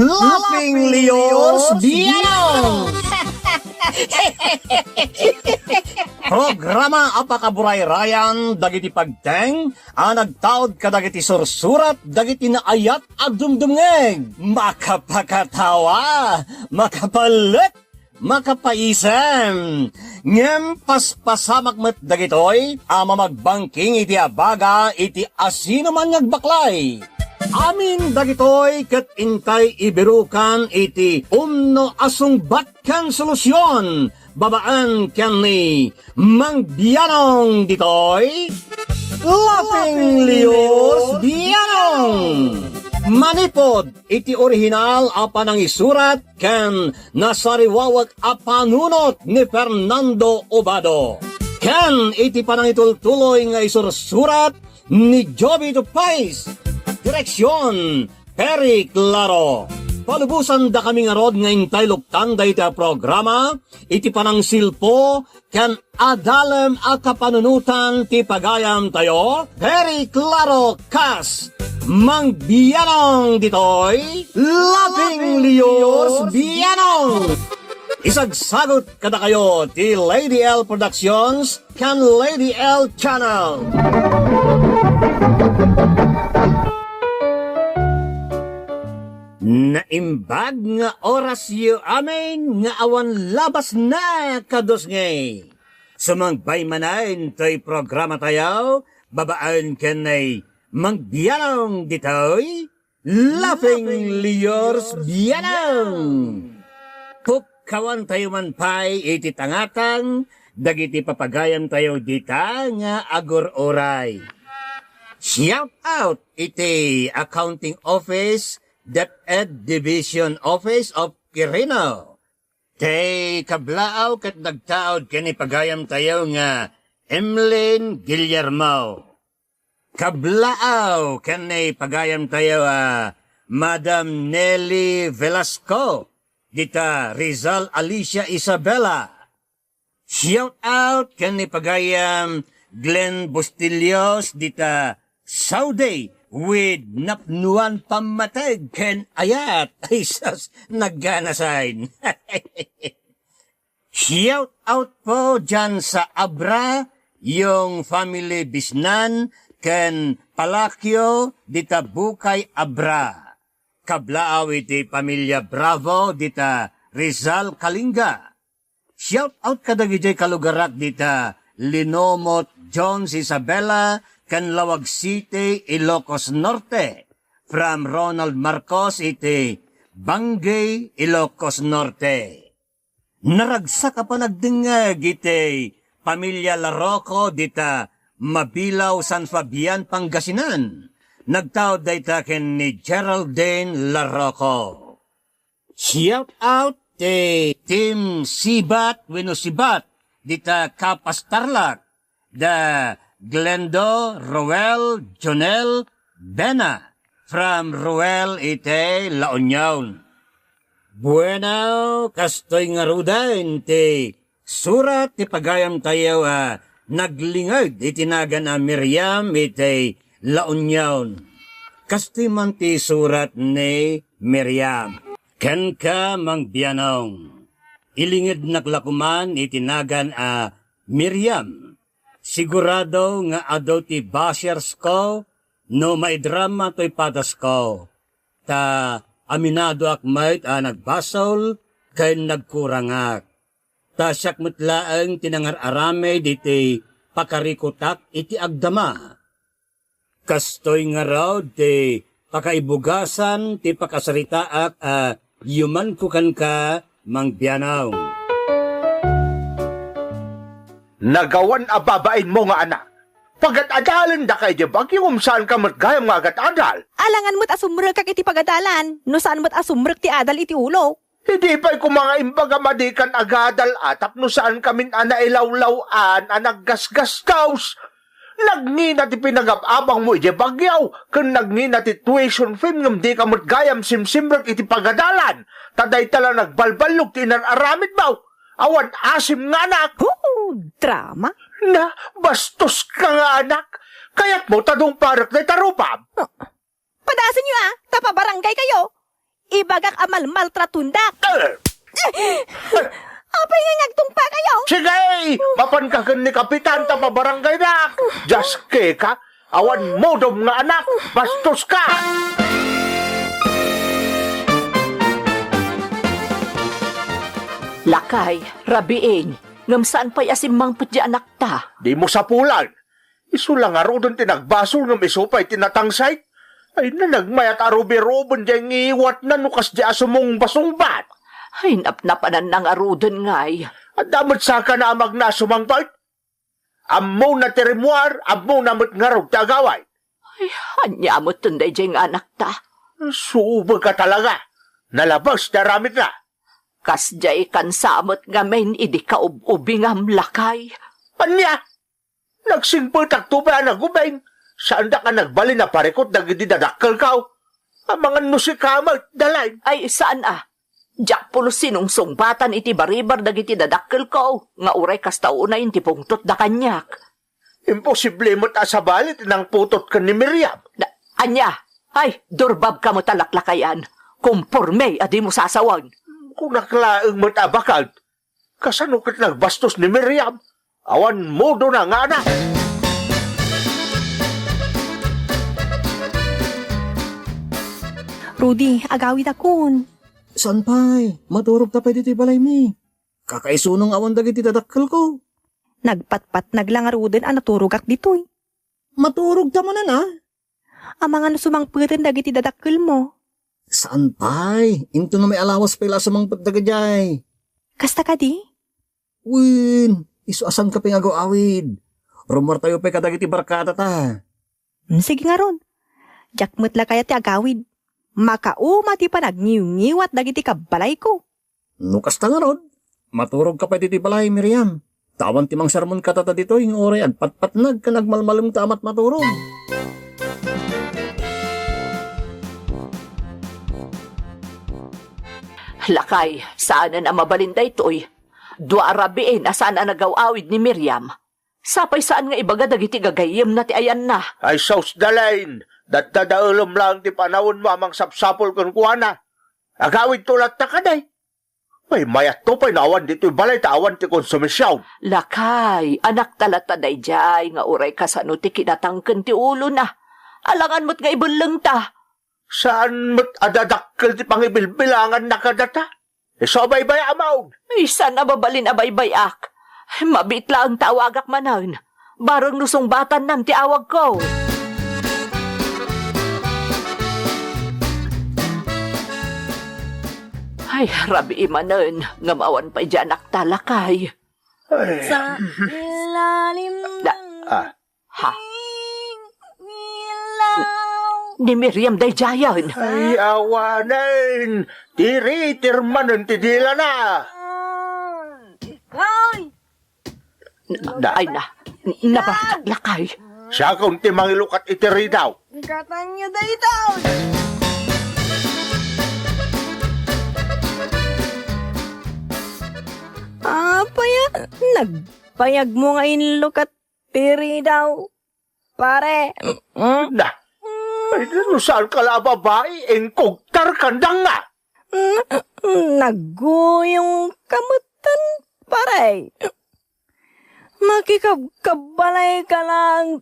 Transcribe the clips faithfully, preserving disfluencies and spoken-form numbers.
Laughing Leos Bianong! Programa a pakaburayrayan dagiti pagteng a nagtaud kadagiti sursurat dagiti naayat a dumdumngeg. Makapakatawa, makapalek, makapaisem. Ngem paspasamak met dagitoy a mamagbangking iti abaga iti asinoman nga agbaklay. Amin dagitoy ket intay ibirukan iti umno a sungbat ken solusion babaen ken ni Mang Bianong ditoy, Laughing Leos Bianong. Manipud iti orihinal a panangisurat ken nasariwawek a panunot ni Fernando Obado, ken iti panangitultuloy nga isursurat ni Jovito Pais. Direksion, Perry Claro. Palubosandakami ngarud nga intay luktan dayta a programa iti panangsilpo ken adalem a kapanunotan ti pagayamtayo, Perry Claro kas Mang Bianong ditoy, Laughing Leos Bianong. Isagsagut kadakayo ti Lady L Productions ken Lady L Channel. Naimbag nga orasyo amin nga awan labasna, kadusngay. Sumangbay manen toy programatayo, babaen ken ni Mang Bianong ditoy, Laughing Leos Bianong. Pukkawantayo man pay iti tangatang dagiti papagayamtayo dita nga agur-uray. Shout out iti Accounting Office, DepEd Division Office of Quirino. Ti kablaaw ket nagtaud ken ni pagayamtayo nga Emlyn Guillermo. Kablaaw ken ni pagayamtayo a Madam Nelly Velasco dita Rizal, Alicia Isabela. Shout out ken ni pagayam Glenn Bustillos dita Saudi with napnuan pammateg ken ayat. Ay sus, naganasain. Shout out po dyan sa Abra, yung family Bisnan, ken Palakyo dita Bukay Abra. Kablaaw iti pamilya Bravo dita Rizal, Kalinga. Shout out kadagijay kalugarak dita Linomot, Jones, Isabela, ken Lawag City, Ilocos Norte. From Ronald Marcos iti Bangui, Ilocos Norte. Naragsak a panagdengngeg iti pamilya Larroco dita Mabilao, San Fabian, Pangasinan. Nagtaud dayta ken ni Geraldine Larroco. Shout out ti Team Sibat wenno Sibat dita Capas, Tarlac. Da Glendo, Roel, Jonel, Bena, from Roel iti La Union. Bueno, kastoy ngaruden ti surat ti pagayamtayo a naglinged iti nagan a Miriam iti La Union. Kastoy man ti surat ni Miriam. Kenka, Mang Bianong, ilingednak la koman iti nagan a Miriam. Sigurado nga adu ti bashers ko no maidrama toy padasko, ta aminadoak met a nagbasol ken nagkurangak. Ta siak met laeng ti nangar-aramid iti pakarikutak iti agdama. Kastoy ngarud ti pakaibugasan ti pakasaritaak a yumanko kenka, Mang Bianong. Nagawan a babainmo nga anak, pagad-adalendaka idiay Baguio ngem saanka met gayam nga agad-adal. Alangan met a sumrekak iti pagadalan, no saan met a sumrek ti adal iti ulo. Idi pay koma nga imbagam a dikan agadal a tapno saankamin a nailawlaw-an a naggasgasgaos. Nagngina ti pinangab-abangmo idiay Baguio, ken nagngina ti tuition fee ngem dika met gayam simsimrek iti pagadalan, ta dayta la nagbalballog ti inar-aramidmo. Awan asim nga anak. Hoo, drama. Na, bastoska nga anak. Kayatmo ta dungparek dayta rupam. Padasenyo a, ta pabarangay kayo. Ibagak a malmaltratondak. Eh! Apay nga agtungpakayo? Sige! Mapanka ken ni Kapitan ta pabarangaynak! Dios keka! Awan modom nga anak! Bastos ka! Lakay, rabiin, ngem saan pay a simmangpet diay anakta? Dimo sapulan! Isu la ngaruden ti nagbasol ngem isu pay ti natangsay. Ay, na nagmayat a rubiruben diay ngiwatna no kasdiay a sumungba-sungbat. Ay, napnapananna ngaruden ngay. Adda met sakana a magna a sumangpet. Ammona ti rimmuar, ammona met ngarud ti agaway. Ay, ania met daydiay nga anakta? Subek a talaga. Nalabes ti aramidna. Kasdiay kansa met ngamin idi kaub-ubingam, lakay. Ania? Nagsingpetakto pay a nagubing. Saandak a nagbalin a parikut dagiti dadakkelko. Amangan no sika met, Dalain. Ay, saan a. Diak pulos sinungsungbatan iti baribar dagiti dadakkelko, nga uray kasta unayen ti pungtotda kaniak. Imposible met a sabali ti nangputot ken ni Miriam. Na, ania? Ay, durbabka met a laklakayan. Komporme a dimo sasawen. Kunak laeng met a baket. Kasano ket nagbastos ni Miriam? Awan modona nga anak. Rudy, agawidakon. Saan pay? Maturogta pay ditoy balaymi. Kakaisuna nga awan dagiti dadakkelko. Nagpatpatnag la ngaruden a naturogak ditoy. Maturogta manen a? Amangan no sumangpeten dagiti dadakkelmo. Saan pay? Intono may alawas pay la a sumangpet dagijay. Kasta kadi? Wen, isu a saanka pay nga agaw-awid. Rummuartayo pay kadagiti barkadata. Hmm, sige ngarud. Diak met la kayat ti agawid. Makauma ti panagniwngiwat dagiti kabbalayko. No kasta ngarud, maturogka pay ditoy balay, Miriam. Ta awan ti mangsermon kadata ditoy nga uray agpatpatnag ken agmalmalemta a matmaturog. Lakay, saanen a mabalin daytoy. Dua a rabiin a saan a nagaw-awid ni Miriam. Sapay saan nga ibaga dagiti gagayyemna ti ayanna. Ay, sus, Dalain! Daddadaelem laeng ti panawenmo a mangsapsapul kenkuana. Agawidto latta kadi. Ay, mayatto pay no awan ditoy balay ta awan ti konsumision. Lakay, anakta latta daydiay nga uray kasano ti kinatangken ti ulona. Alangan met nga ibellengta. Saan met a dadakkel ti pangibilbilanganna kadata? Isu a baybay-amon. Ay, saan a mabalin a baybay-ak. Mabiit laeng ta awagak manen. Bareng no sungbatannam ti awagko. Ay, rabii manen, ngem awan pay diay anakta, lakay. Ay. Sa ilalim Da, ng ah. Ha? Ilaw. Ni Miriam daydiayen. Ay, awanen. Tiritir manen ti dilana. Ay. Na, ay na. Nabarkat, lakay. Siakon ti mangilukat iti ridaw. Ikatangyo daytoy. Apay a, nagpayagmo nga inlukat ti ridaw, pare. Mm. Na, ay, no saanka la a babai, inkugtarkan danga. Mm, nagguyongka metten, pare. Makikabkabbalayka lang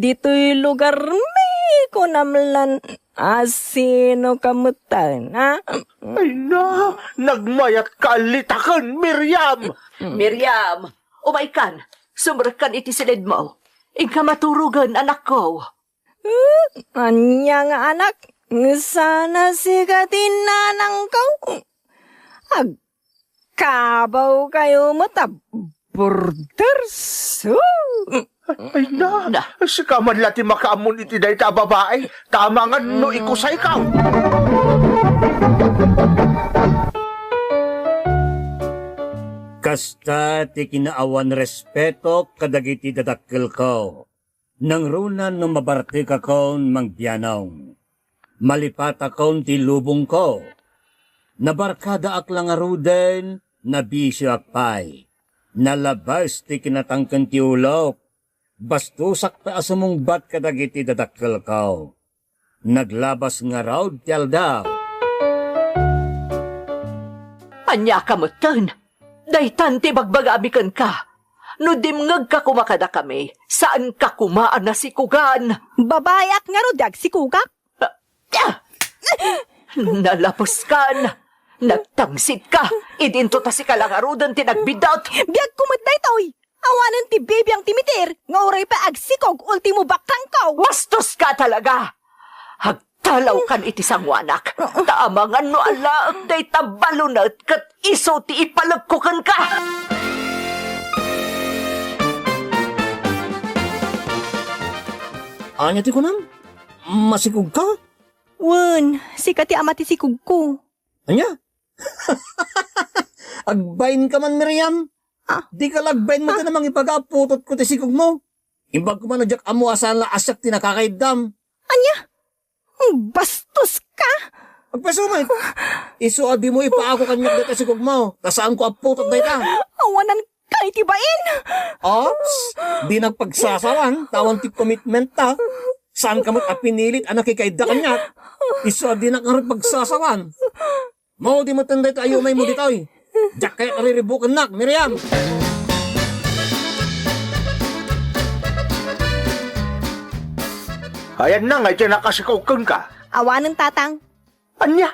ditoy lugarmi, kunam lan a sinoka metten, a? Ay na, nagmayatka a litaken, Miriam! Miriam, umaykan, sumrekkan iti silidmo. Inka maturogen, anakko. Hmm, ania nga anak? Sana sika ti nanangko? Agkabawkayo met a border, su! Ay na, Na. Sika man la ti makaammon iti dayta a babai, ta amangan no ikusayka. Kasta ti kinaawan respeto kadagiti dadakkelko. Nangruna no mabartekakon, mangbianong. Malipatakon ti lubongko. Nabarkadaak la ngaruden, nabisioak pay. Nalabes ti kinatangken ti ulok. Bastosak pay a sumungbat kadagiti dadakkelko. Naglabas ngarud ti aldaw. Ania ka metten? Daytan ti bagbagami kenka. No dimngegka koma kadakami, saanka koma a nasikogan. Babaeak ngarud ti agsikogak? Ah! Nalapuskan! Nagtangsit ka! Idinto ta sika la ngaruden ti nagbiddut! Biagko met daytoy! Awanen ti bibiang ti mitir nga uray pay agsikog ultimo bakkangko! Bastos ka talaga! Agtalawkan iti sangoanak, ta amangan no alaek dayta balunet ket isu ti ipalekko kenka! Ania ti kunam? Masikogka? Wen, sika ti ama ti sikogko. Ania? Agbainka man, Miriam. Ah. Dika la agbain met a mangibaga a putotko ti sikogmo. Imbagko man a diak ammo a saan la a siak ti nakakaiddam. Ania? Bastos ka! Agpayso met. Isu a dimo ipaako kaniak dayta sikogmo, ta saanko a putot dayta. Awanan ka iti bain! Ops! Dinak pagsasawan, ta awan ti commitment ta. Saanka met a pinilit a nakikaidda kaniak. Isu a dinak ngarud pagsasawan. Maudi met dayta a yumaymo ditoy. Diak kayat a riribukennak, Miriam. Ayanna nga iti nakasikog kenka? Awanen, Tatang. Ania?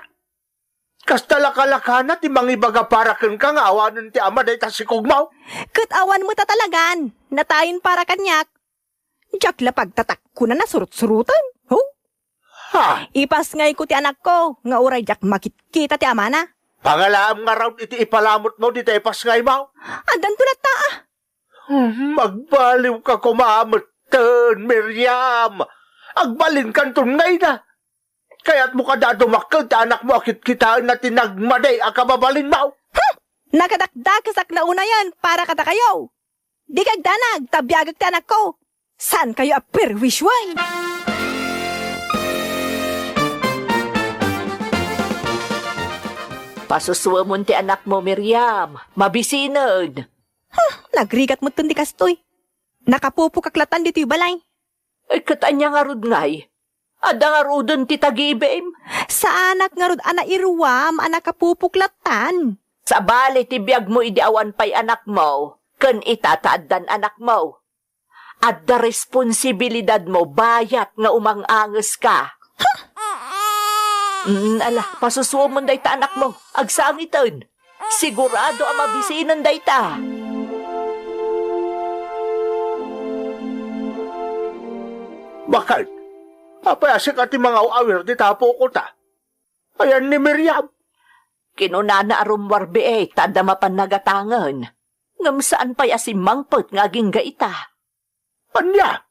Kasta la kalakana ti mangibaga para kenka nga awanen ti ama dayta sikogmo? Ket awan met a talagan. Natayen para kaniak. Diak la pagtatakkunan a surot-suroten. Ho? Ha? Ipasngayko ti anakko nga uray diak makitkita ti amana. Pangalaam ngarud iti ipalamutmo dita ipasngaymo? Addanto latta, ah. Hmm, agbaliwka koma metten, Miriam. Agbalinkanton nga ina. Kayatmo kada a dumakkel ti anakmo a kitkitaenna ti nagmadi a kababalinmo? Hmm! Nakadakdakesak la unayen para kadakayo. Dika agdanag, ta biagek ti anakko. Saankayo a perwisuen? Pasusuemon ti anakmo, Miriam. Mabisinen. Hmm, nagrigat metten ti kastoy. Nakapupokak latan ditoy balay. Ay, ket ania ngarud ngay? Adda ngaruden ti tagibem? Saanak ngarud a nairuam a nakapupok latan. Sabali ti biagmo idi awan pay anakmo, ken ita ta addan anakmo. Adda responsibilidadmo bayat nga umang-angeska. Mm, ala, pasusuomon dayta anakmo. Agsangiten. Sigurado a mabisinen dayta. Baket, apay a sika ti mangaw-awir dita a pukota? Ayan ni Miriam. Kinunana a rummuar biit ta adda mapan nagatangen. Ngem saan pay a simmangpet nga agingga ita. Ania?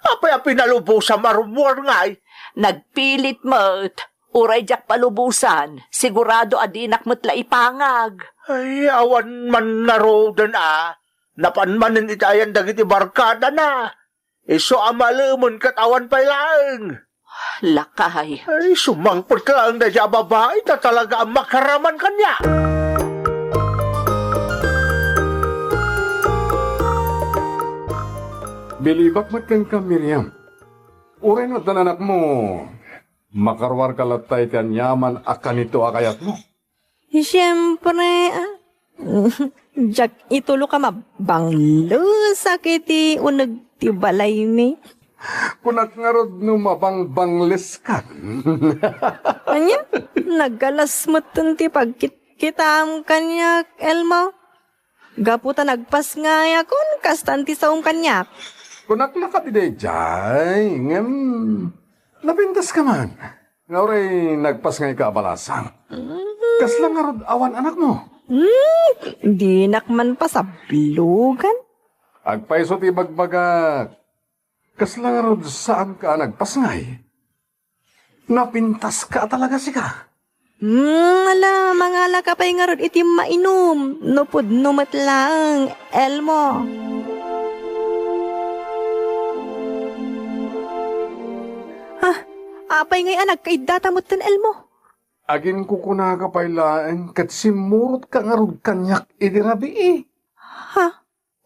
Apay a pinalubosam a rummuar ngay? Nagpilit met. Uray diak palubosan, sigurado a dinak met la ipangag. Ay, awan man ngaruden a. Napan manen iti ayan dagiti barkadana. Isu a malemen ket awan pay laeng. Lakay. Ay, sumangpet laeng daydiay a babai ta talaga a makaraman kaniak. Bilibak met kenka, Miriam. Uray no addan anakmo, makaruarka latta iti aniaman a kanito a kayatmo. Siempre, ah, diak ituloka mabanglesak iti uneg ti balaymi. Kunak ngarud no mabangbangleska. Ania? Nagalas metten ti pagkitkitaem kaniak, Elmo. Gapu ta nagpasngayakon, kastan ti saom kaniak. Kunak la kadi daydiay, ngem napintaska man. Nga uray nagpasngayka a balasang. Kasla ngarud awan anakmo? Hmm, dinak man pasablogan. Agpayso ti ibagbagak. Kasla ngarud saanka a nagpasngay? Napintaska a talaga sika. Hmm, ala, mangalaka pay ngarud iti mainum, no pudno met laeng, Elmo. Ah, apay ngay a nagkaiddata metten, Elmo? Aginkukunaka pay laeng ket simmurotka ngarud kaniak idi rabii. Ha?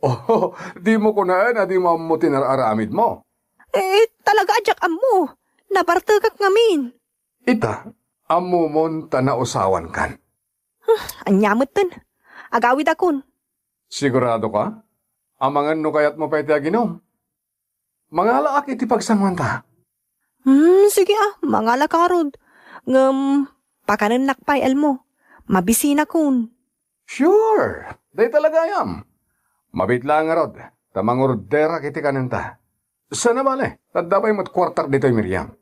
Oh, dimo kunaen a dimo ammo ti nararamidmo? Eh, talaga a diak ammo. Nabartekak ngamin. Ita, ammomon ta nausawankan. Ania metten? Agawidakon. Sigurado ka? Amangan no kayatmo pay ti aginom? Mangalaak iti pagsangoanta. Hmm, sige a, mangalak ngarud. Ngem, pakanennak pay, Elmo. Mabisinakon. Sure! Dayta la gayam. Mabiit laeng ngarud, ta mangorderak iti kanenta. Saan a bale, adda pay met kuartak ditoy, Miriam.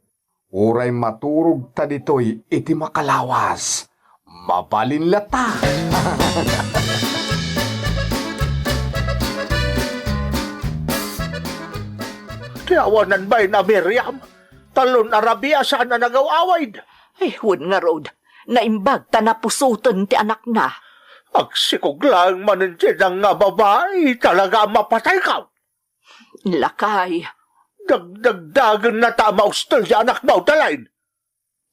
Uray maturogta ditoy iti makalawas, mabalin latta. Ti awanan bain a Miriam, talon a rabia saan a nagaw-awid. Ay, wen ngarud, naimbag ta napusoten ti anakna. Agsikog laeng manen ti dang nga babai, talaga a mapataykaw. Lakay. Dagdagdagenna ta a maustel ti anakmo, Dalain.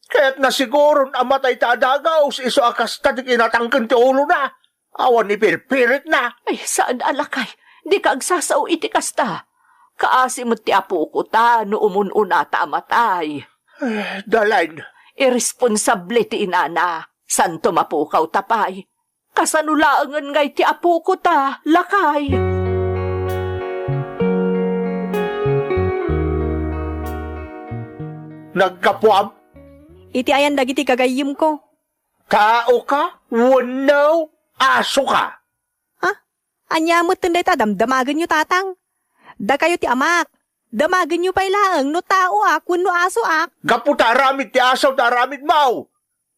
Kayatna siguron a matay ta a dagaus isu a kasta ti kinatangken ti ulona. Awan ipirpiritna. Ay, saan a lakay. Dika agsasao iti kasta. Kaasi met ti apoko ta no umun-unata a matay. Eh, Dalain. Irresponsable ti inana. Santo mapukaw ta pay. Kasano laengen ngay ti apoko ta, lakay? Naggapuam? Iti ayan dagiti gagayyemko. Taoka wenno asoka? Ha? Ania metten dayta a damdamagenyo, tatang? Dakayo ti amak. Damagenyo pay laeng no taoak wenno asoak. Gapu ta aramid ti asaw ti aramidmo.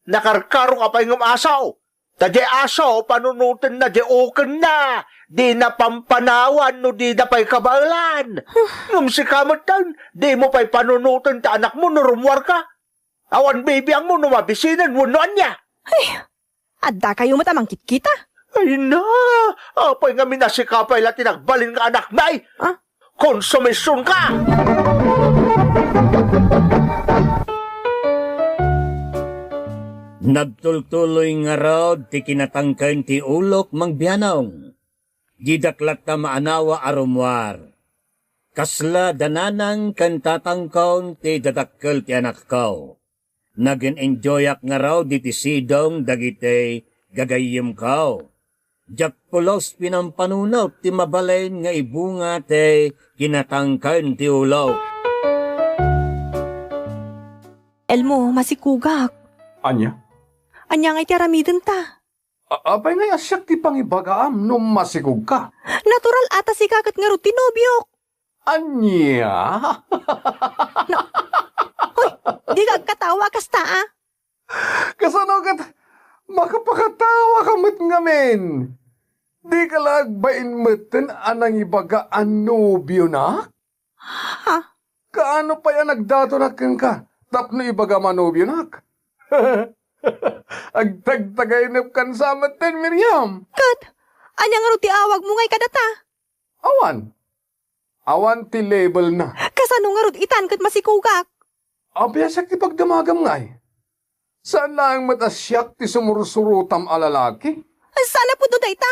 Nakarkarok a pay ngem asaw. Ta diay asaw, panunotenna diay ukenna. Dina pampanawan no dida pay kabaelan. Ngem sika metten, dimo pay panunoten ti anakmo no rummuarka. Awan bibiangmo no mabisinen wenno ania. Ay, addakayo met a mangkitkita? Ay na, apay ngamin a sika pay la ti nagbalin nga anakmi? Ah? Konsumisionka! Nagtultuloy ngarud ti kinatangken ti ulok, Mang Bianong. Didak latta maanawa a rummuar. Kasla da nanang ken tatangko ti dadakkel ti anakko. Nagin-enjoyak ngarud iti sidong dagiti gagayyemko. Diak pulos pinampanunot ti mabalin nga ibunga ti kinatangken ti ulok. Elmo, masikugak. Ania? Ania ngay ti aramidenta? A-, apay ngay a siak ti pangibagaam no masikugka? Natural a ta sika ket ngarud ti nobiok. Ania? Na-, hoy, dika agkatawa a kasta, a? Kasano ket makapakatawaka met ngamin? Dika la agbain metten a nangibaga a nobionak? Ha? Kaano pay a nagdatonak kenka tapno ibagam a nobionak? Agtagtagainepkan sa metten, Miriam. Ket, ania ngarud ti awagmo ngay kadata? Awan. Awan ti labelna. Kasano ngarud itan ket masikugak? Apay a siak ti pagdamagam ngay? Saan laeng met a siak ti sumursurotam a lalaki? Saan a pudno dayta.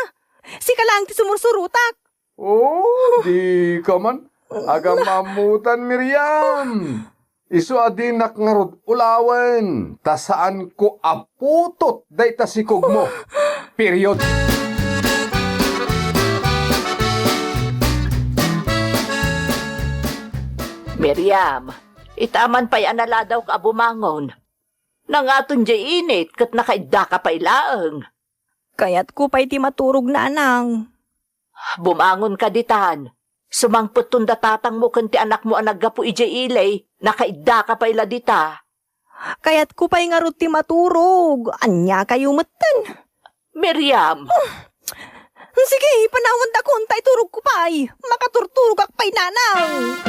Sika laeng ti sumursurotak. Oh, dika man. Agam-ammotan, Miriam. Isu a dinak ngarud ulawen, ta saanko a putot dayta sikugmo. Period. Miriam, itaman pay a naladawka a bumangon. Nangaton diay init ket nakaiddaka pay laeng. Kayatko pay ti maturog, nanang. Bumangonka ditan. Sumangpetton da tatangmo ken ti anakmo a naggapu idiay ili, nakaiddaka pay la dita. Kayatko pay ngarud ti maturog. Ania kayo metten? Miriam! Sige, panawandakon ta iturogko pay. Makaturturogak pay, nanang.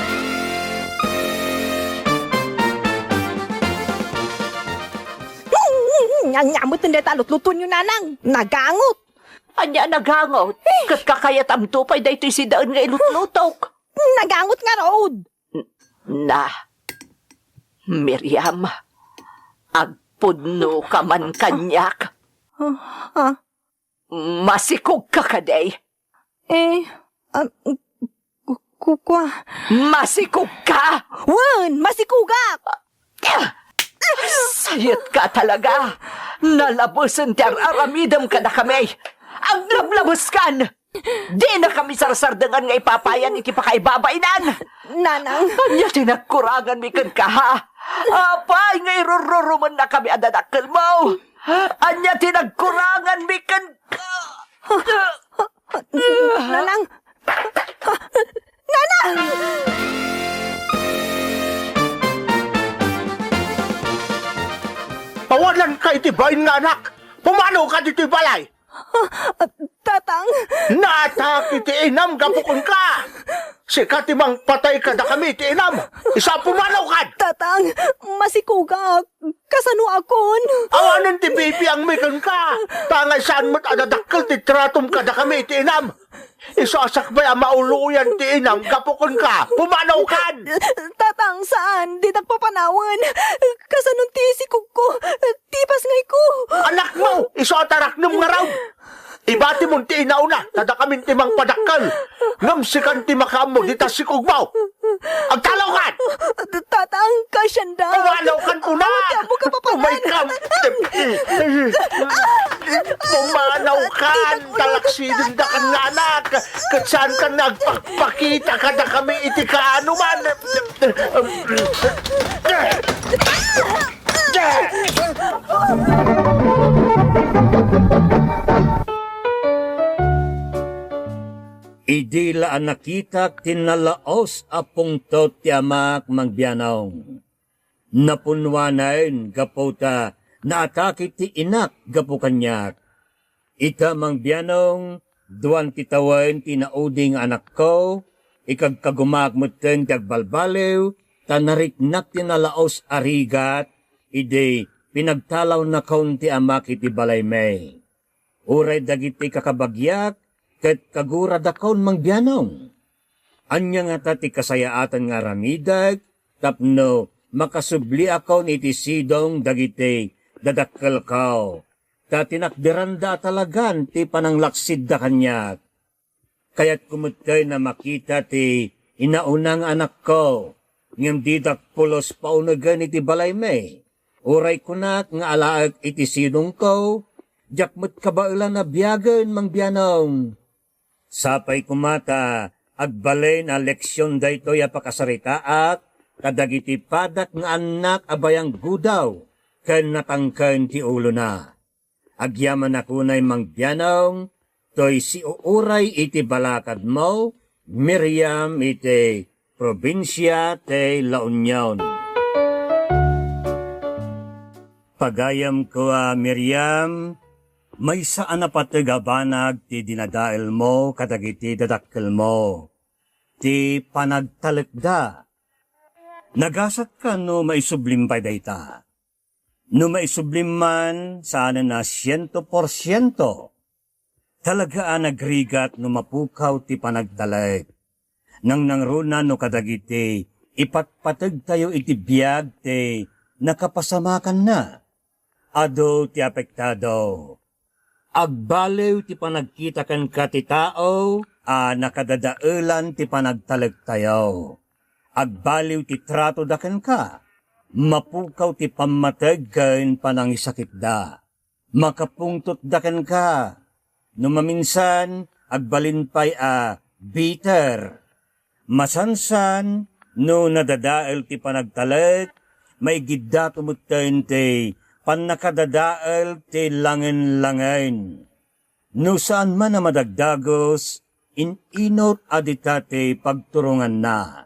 Ania metten dayta a lutlutonyo, nanang? Nagangot. Ania a nagangot? Eh. Ket kakayatamto pay daytoy sidaen nga ilutlutok? Nagangot ngarud. Na, Miriam, agpudnoka man kaniak. Ah, ah. Masikogka kadi? Eh, ah, ku-, ku-, kua. Masikogka? Wen, masikogak! Sayetka talaga! Nalabesen ti ar-aramidem kadakami! Aglablabeskan! Dina kami sarsardengan nga ipapayan iti pakaibabainan! Nanang! Ania ti nagkuranganmi kenka, ha? Apay nga irururumennakami a dadakkelmo? Ania ti nagkuranganmi kenka? Nanang! Nanang! Awananka iti bain nga anak! Pumanoka ditoy balay! Tatang! Naataki ti inam gapu kenka! Sika ti mangpatay kadakami iti inam! Isu a pumanokan! Tatang, masikogak. Kasanoakon? Awanen ti bibiangmi kenka! Tangay saan met a dadakkel ti tratom kadakami iti inam! Isu a sakbay a mauluyan ti inam gapu kenka! Pumanokan! Tatang, saan? Ditak papanawen. Kasano ti sikogko? Ti pasngayko? Anakmo! Isu a taraknem ngarud! Ibatimon ti inauna, ta dakamin ti mangpadakkel. Ngem sikan ti makaammo dita sikogmo. Agtalawkan! Tatang, kasianda. Pumanaw kan kuna! Awan ti ammo kapapanan. Umaykam! Pumanaw kan! Talaksidendakan nga anak! Ket saan kan nga agpakpakita kadakami iti kaanoman! Idi la a nakitak ti nalaos a pungtot ti amak, Mang Bianong, napunnuanen gapu ta naatake ti inak gapu kaniak. Ita, Mang Bianong, duan ti tawen ti naudi nga anakko, ikagkagumaak metten ti agbalbaliw, ta nariknak ti nalaos a rigat idi pinagtalawnakon ti amak iti balaymi. Uray dagiti kakabagiak ket kaguradakon, Mang Bianong. Ania ngata ti kasayaatan nga aramidek tapno makasubliakon iti sidong dagiti dadakkelko, ta tinakderanda a talagan ti pananglaksidda kaniak? Kayatko metten a makita ti inauna nga anakko, ngem didak pulos paunegen iti balaymi. Uray kunak nga alaek iti sidongko, diak met kabaelan a biagen, Mang Bianong. Sapay koma ta agbalin a leksion daytoy a pakasaritaak kadagiti padak nga annak a bayanggudaw ken natangken ti ulona. Agyamanak unay, Mang Bianong, toy siuuray iti balakadmo, Miriam, iti probinsia ti La Union. Pagayamko a Miriam, maysa a napateg a banag ti dinadaelmo kadagiti dadakkelmo, ti panagtalekda. Nagasatka no maisublim pay dayta. No maisublim man, saanen a siento por siento. Talaga a nagrigat no mapukaw ti panagtalek. Nangnangruna no kadagiti ipatpategtayo iti biag ti nakapasamakanna. Adu ti apektado. Agbaliw ti panagkita kenka ti tao a nakadadaelan ti panagtalektayo. Agbaliw ti tratoda kenka. Mapukaw ti pammateg ken panangisakitda. Makapungtotda kenka. No maminsan, agbalin pay a bitter. Masansan, no nadadael ti panagtalek, maigiddato metten ti pannakadadael ti langen-langen. No saan man a madagdagus, in-inut a dita ti pagturonganna.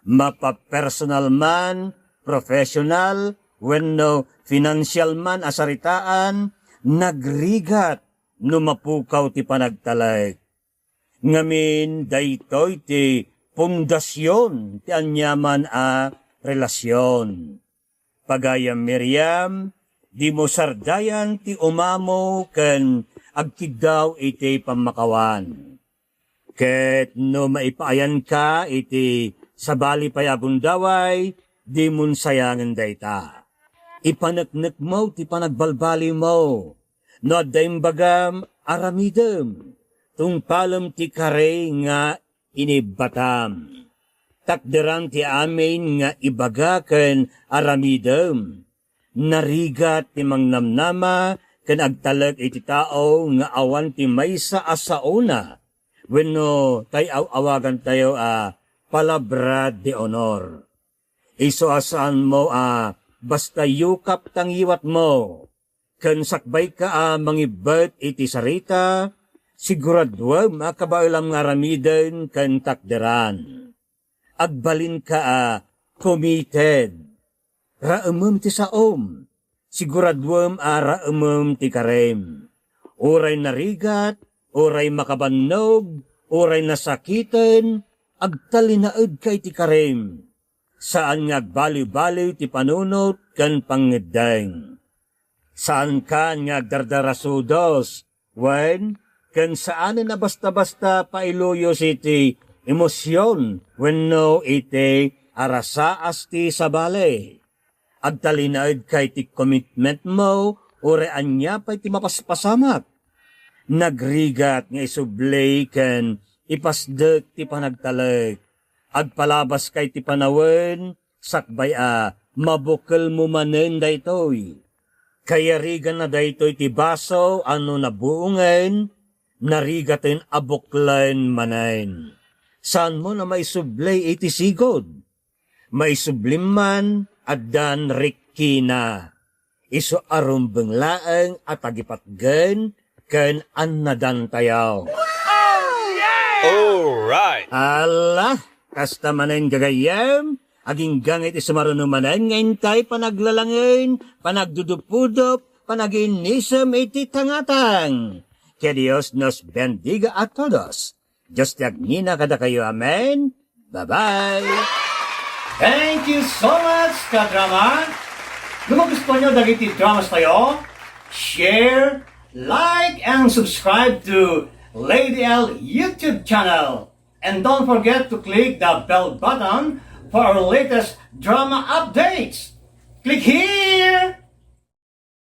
Mapapersonal man, professional, wenno finansial man a saritaan, nagrigat no mapukaw ti panagtalek. Ngamin, daytoy ti pundasion ti aniaman a relasion. Pagayam Miriam, dimo sardayan ti umamo ken agkiddaw iti pammakawan. Ket no maipaayanka iti sabali pay a gundaway, dimon sayangen dayta. Ipaneknekmo ti panagbalbaliwmo. No adda imbagam, aramidem. Tungpalem ti kari nga inibbatam. Takderam ti amin nga ibaga ken aramidem. Narigat ti mangnamnama ken agtalek iti tao nga awan ti maysa a saona wenno tay aw-awagantayo a palabra de honor. Isu a saanmo a basta yukap ta ngiwatmo ken sakbayka a mangibbet iti sarita, siguraduem a kabaelam nga aramiden ken takderan. Agbalinka a committed. Raemem ti saom. Siguraduem a raemem ti karem. Uray narigat, uray makabannog, uray nasakiten, agtalinaedka iti karem. Saan nga agbaliw-baliw ti panunot ken pangngeddeng. Saankan nga agdardarasudos, wen ken saanen a basta-basta pailuyos iti emosion wenno iti arasaas ti sabali. Agtalinaedka iti commitmentmo uray ania pay ti mapaspasamak. Nagrigat nga isubli ken ipasdek ti panagtalek. Agpalabaska iti panawen, sakbay a mabukelmo manen daytoy. Kayariganna daytoy ti baso a no nabuongen, narigaten a buklen manen. Saanmo a maisubli iti sigud? Maisublim man, addan rikkina. Isu a rumbeng laeng a tagipatgen ken annadantayo. Alright! Ala, kasta manen gagayyem, agingga nga iti sumaruno manen nga intay panaglalangen, panagdudupudup, panagiinnisem iti tangatang. Que Dios nos bendiga a todos. Dios ti agnina kadakayo. Amen. Bye-bye. Thank you so much, kadrama. No magustuhan nyo dagiti dramas tayo, share, like, and subscribe to Lady L YouTube channel. And don't forget to click the bell button for our latest drama updates. Click here!